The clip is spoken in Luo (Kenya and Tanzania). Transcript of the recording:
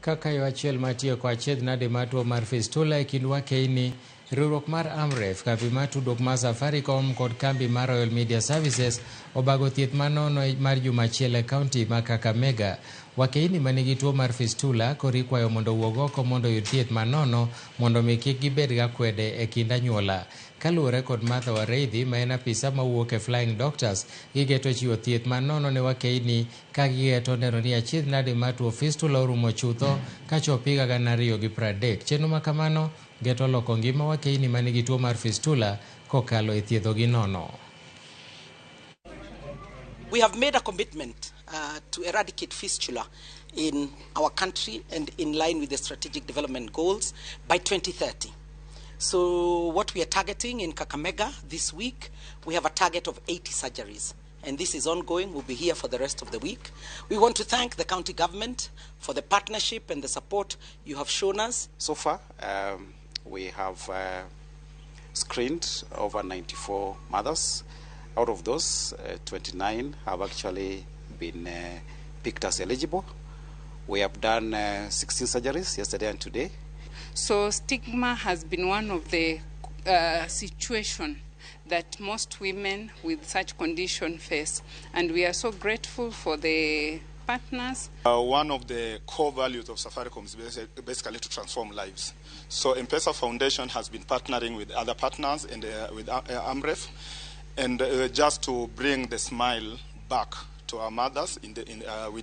Kaka yo achiel mar tieko achiedh nade mar tuo mar fistula e kind wakeini, riwruok mar AMREF, kambi mar tudruok mar Safaricom kod kambi mar Royal Media Services obago thieth manono mar juma achiel e kaunti ma Kakamega. Wakeini manigi tuo mar fistula koro ikwayo mondo owuog oko mondo oyud thieth manono mondo mi kik gibed gakwede e kind anyuola. Kaluwore kod Martha Wareithi ma en apisa mawuok e Flying Doctors, gigeto chiwo thieth manono ne wakeini ka gigeto neno ni achiedh nade mar tuo fistula orumo chutho kachop higa 2030. Chenro ma kamano geto loko ngima wakeini manigi tuo mar fistula kokalo e thiedhogi nono. We have made a commitment to eradicate fistula in our country and in line with the strategic development goals by 2030. So what we are targeting in Kakamega this week, we have a target of 80 surgeries. And this is ongoing. We'll be here for the rest of the week. We want to thank the county government for the partnership and the support you have shown us. So far, we have screened over 94 mothers. Out of those, 29 have actually been picked as eligible. We have done 16 surgeries yesterday and today. So stigma has been one of the situation that most women with such condition face, and we are so grateful for the partners. One of the core values of Safaricom is basically to transform lives. So M-Pesa Foundation has been partnering with other partners and with AMREF, and just to bring the smile back to our mothers in the, in, within